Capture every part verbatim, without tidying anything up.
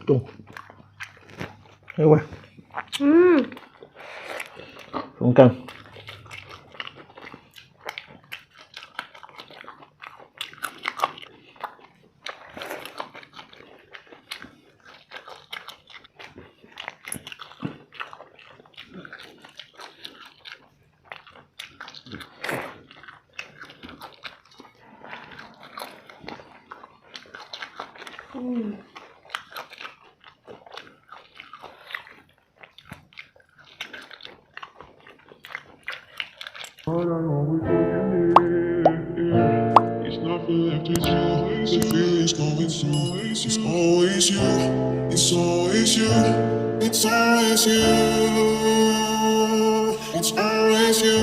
Tung. Ayo weh. Hmm. Tung kan. It's not for left, it's you. The feeling's going through. It's always you. It's always you. It's always you. It's always you.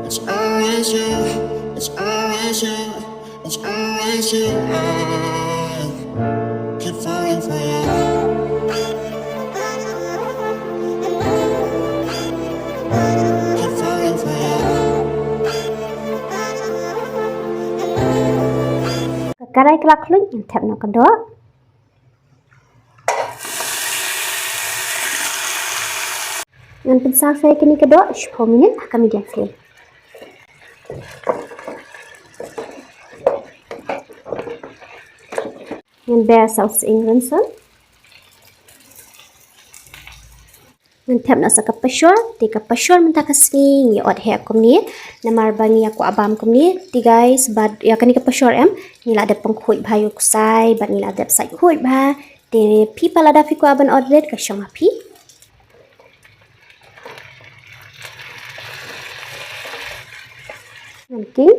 It's always you. It's always you. It's always you. Keep falling for you. Keep falling for you. Ka karai ka la khluit, ngan thep noh ka doh. Ngan pynsaw shuwa ïa kane ka doh shiphew minit ha ka medium flame. Ngan ber sa u sying rynsun. Ngan thep noh sa ka pashor, te ka pashor mynta ka sngi ngi ot heh kumne, namar ba ngi ïa kwah bam kumne. Te guys, bad ïa kane ka pashor em, ngi la dep pynkhuid bha ïa u ksai, bad ngi la dep sait khuid bha. Te phi pat lada phi kwah ban ot rit ka shong ha phi. Ngan king.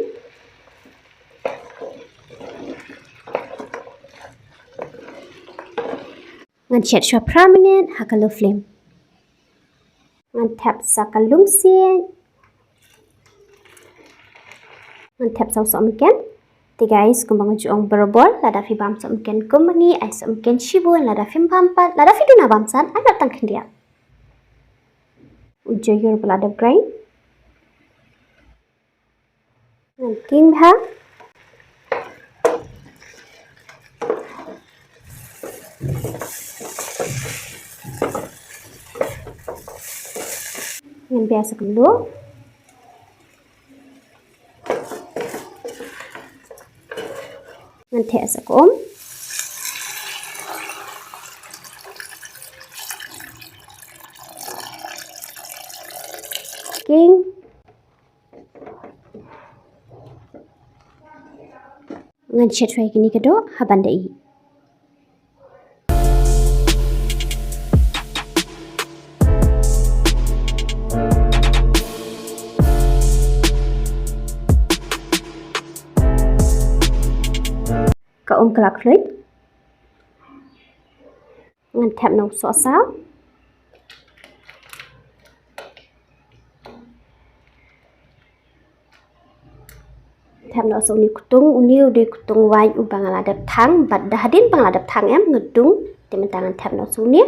Ngan shet shuwa phra minit ha ka low flame. Ngan thep sa ka lungsiej. Ngan thep sa u sohmynken. Te guys, kumba nga ju ong barabor, lada phi bam sohmynken kum ma ngi, ai sohmynken shibun, lada phim bam pat, lada phi duna bam san, ai noh tang khyndiat. U jaiur ba la dep grind. Ngan king bha. Ngan ber sa ka mluh. Ngan theh sa ka um. King. Ngan shet shuwa ïa kine ki doh haba nda ïeh. Ka um ka la khluit. Ngan thep noh u sohsaw. Thep noh sa une u ktung, une u dei u ktung wait uba nga la dep thang, bad da hadien ba nga la dep thang em nga dung, te mynta ngan thep noh sa une.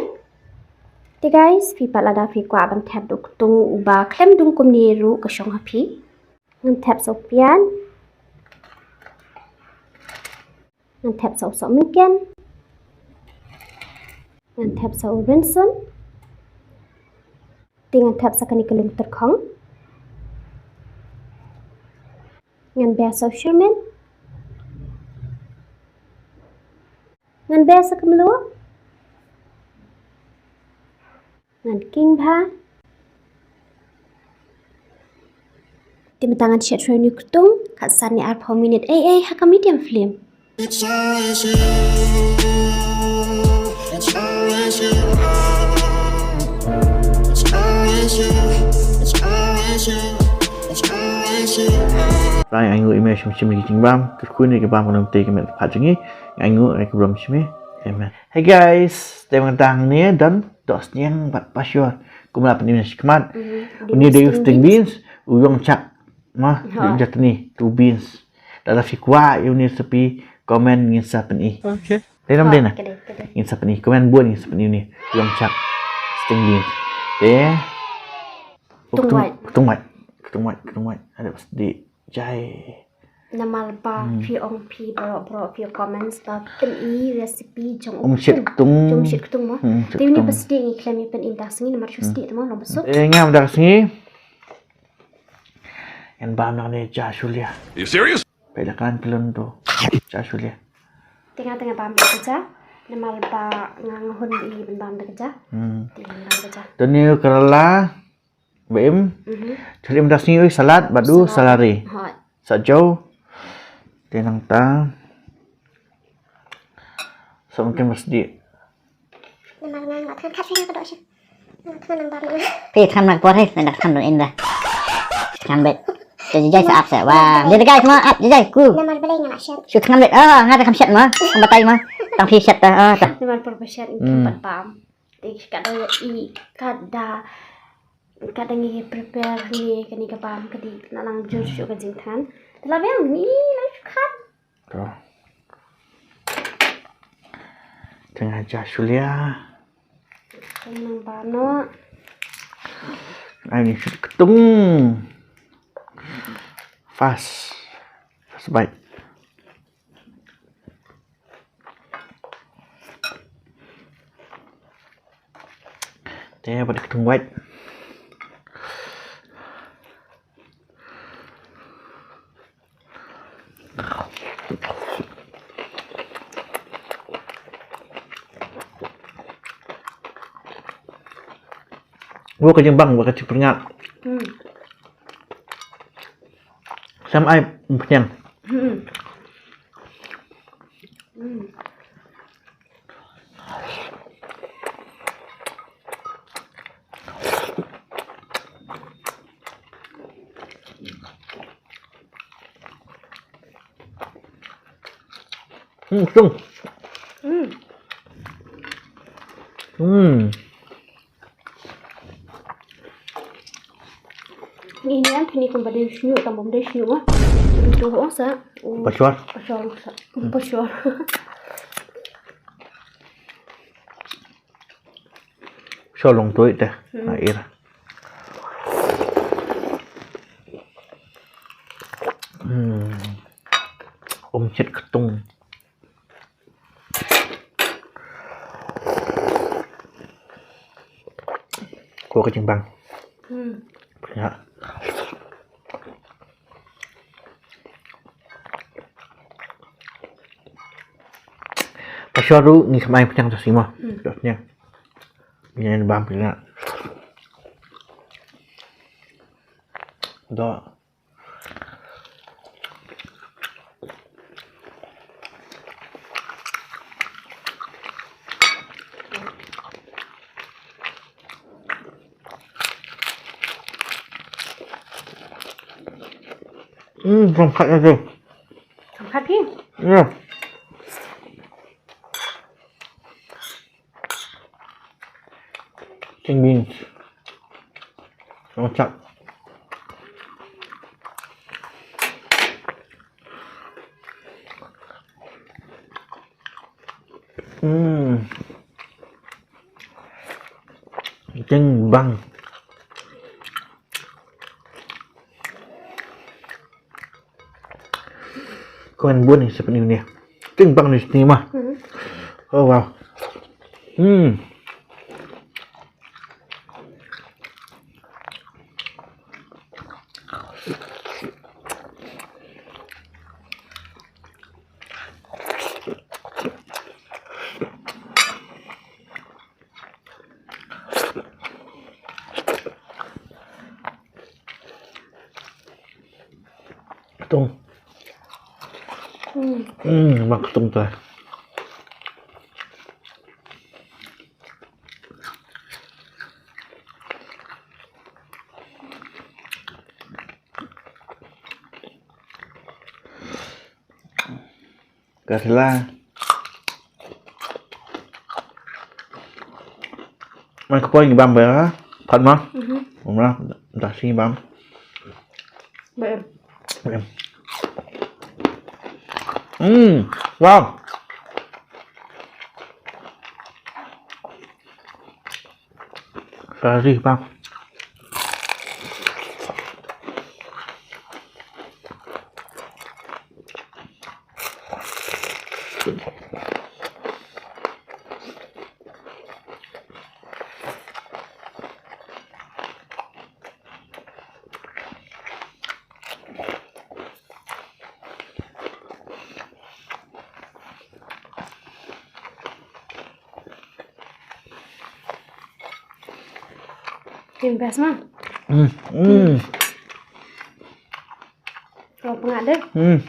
Te guys, phi pat lada phi kwah ban thep da u ktung uba khlem dung kumne ruh ka shong ha phi. Ngan thep sa u pian. Ngan thep sa u sohmynken. Ngan thep sa u rynsun. Te ngan thep sa kane ka lum tyrkhong. Ngan ber sa u shirmen. Ngan ber sa ka mluh. Ngan king bha. Te mynta ngan shet shuwa une u ktung, khatsan ne arphew minit ei ei ha ka medium flame. It's always you. It's always you. It's always you. It's always you. It's always you. Rai ai nguh ïa me shim shim ïa ki jingbam, kyrkhu ïa ki bam ka nongtei ka met ka phad jong ngi, ai nguh rai ka burom shim ïa. Amen. Hey guys, te mynta ngi don doh sniang bad pashor. Kumba la pyni mynne shakhmat. Mhm. Une dei u string beans, u yong chak. Ma, ha. Dei u jatni, tu beans. Lada phi kwah ïa une recipe, comment ngin sa pyni. Okay. Dei nam dei na? Ka dei, ka dei. Ngin sa pyni, comment bun ngin sa pyni une. U yong chak. String beans. Te. Ktung wait. Ktung wait. Ktung wait, ktung wait. Ada pas di jai. Namar ba phi ong phi bro bro phi comments ba pyn-i recipe jong um shit ktung. Jong um shit ktung mo. Te ni ba sdih ngi khlem ïa pyn-i mynta sngi namar shu sdih te mo long ba suk. Eh, ngam da sngi. Ngan bam nangne ja shulia. You serious? Peit la kan klun tu. Ja shulia. Te nga te nga bam da ka ja. Namar ba nga nga hun i ban bam da ka ja. Hmm. Te nga bam da ka ja. Te ni karala. Ba im. Mhm. Chali im da sngi oi salad bad u salad. Salad. Hoi. Sa jo. Te nangta. Sa mungkin ba sdih. Namar nga nga than khat sha ka doh sha. Nga than nang bar na. Phi than nak por he, nak than dong inda. Than bet. Te jai sa ap sa. Wah, dia guys ma ap jai ku. Namar balai nga nak shet. Shu than bet. Ah, nga ta kam shet ma. Kam batai ma. Tang phi shet ta. Ah, ta. Namar por ba shet. Hmm. Kam pat pam. Te ka da i ka da Ka dang ngi prepare ni kani ka bam ka dei na nang jur shu ka jingthan. Te la biang ni la shu khat. To. Tengah ja shulia. Tengah bam no. Ai ni shu ketung. Fast. Fast bite. Te ba dei ka thong wait. Wa ka jingbang wa ka jingpyrngat. Hmm. Sam ai pynïang. Hmm. Hmm. Hmm, sung. Hmm. Hmm. Ini yang kini kembali syu tambah dia syu ah. Itu oh sa. Pashwar. Pashwar sa. Pashwar. Sholong tu ite. Hmm. Air. Hmm. Om chet ketung. Ko ka jingbang. Hmm. Ya. Pashwar ruh ngi khamai pynïang sa sima. Hmm. Dot nya. Ngi bam pynïang. Dot. Hmm, sangkhat ïa tu. Sangkhat phi? Ïa. String beans. Longchak. Hmm. Jingbang. Kuen bun ni seperti ni. Jingbang ni sini mah. Hmm. Oh wow. Hmm. Ketung. Hmm. Hmm, mak ketung tu. Ka sila. Mai ka poi ngi bam ba. Pat ma. Mhm. Bam la. Dah sini bam. Ba em. Ba em. Hmm. Wow. Kari bang. Kin best ma. Hmm. Hmm. Kau pengak deh. Hmm.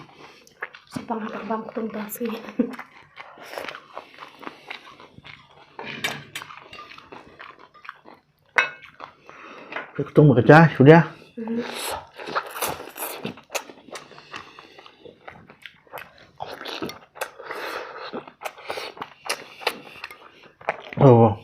Sepang tak bang ketum tas ni. Ketum bekerja sudah. Hmm. Oh.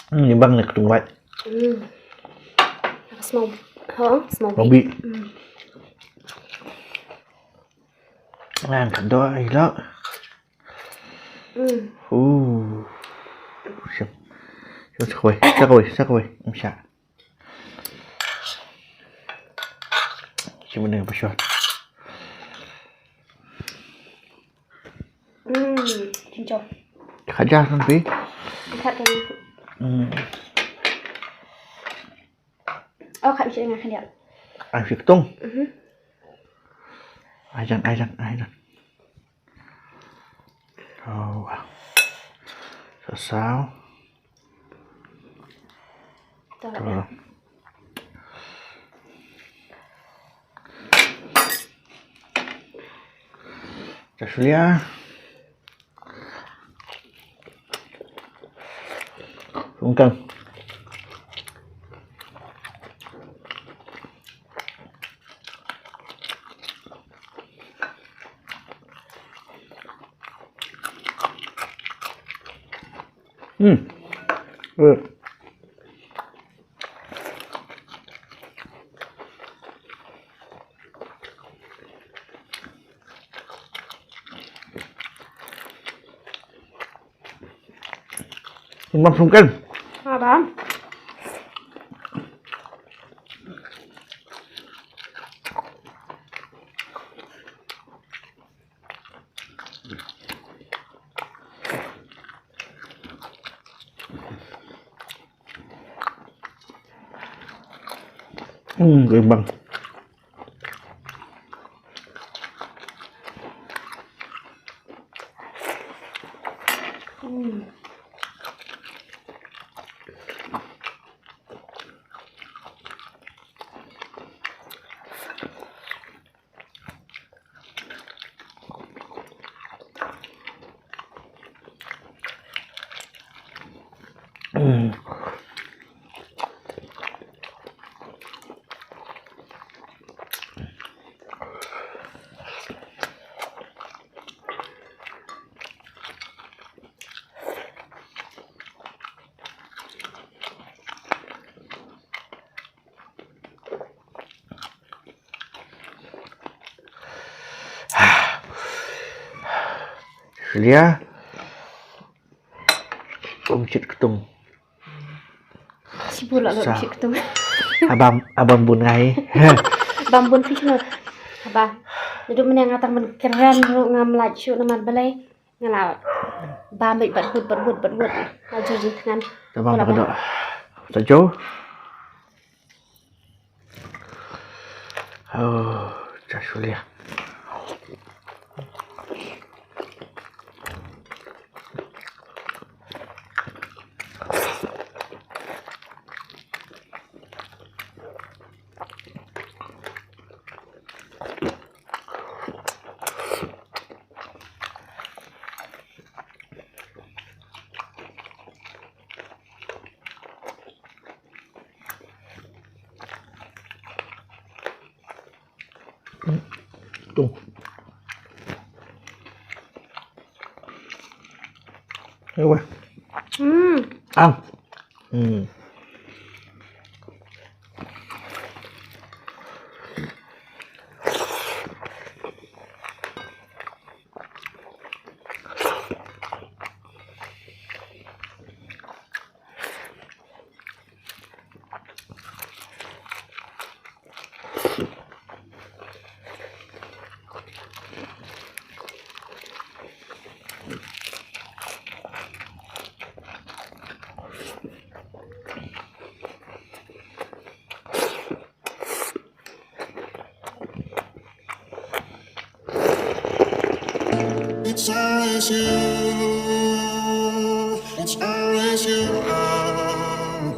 Hmm, ni bang ni ketung wait. Hmm. Small. Ho, small. Small bit. Hmm. Lang ka do ai lo. Hmm. Uh. Siap. Siap sakoi, sakoi, sakoi. Masya. Siap mana pasal. Hmm, cincau. Khaja kan pi. Khat kan. Hmm. Oh, khat mesti dengan khat dia. Ai fik tong. Mhm. Ai jan, ai jan, ai jan. Oh. Sasau. Tuh. Tuh. Casulia. Sungkang. Hmm. Eh. Sungkan, sungkan. Apa? Hmm, seimbang. Hmm. Lia. Um shit ketum. Shibun la lo. Sa. Shit ketum. Abang, abang bun ngai. Abang bun fish no. Abang. Ndu mene nga tang ban kren ruh ngam lait shuh namar balei. Nga la bam beit bad hut, bad hut, bad hut. Nga jur jingthngan. Tabang. Wala ka ba dok. Sa jo. Oh, just really. Tung. Ayo, weh. Hmm. Ang. Hmm. It's always you. It's always you.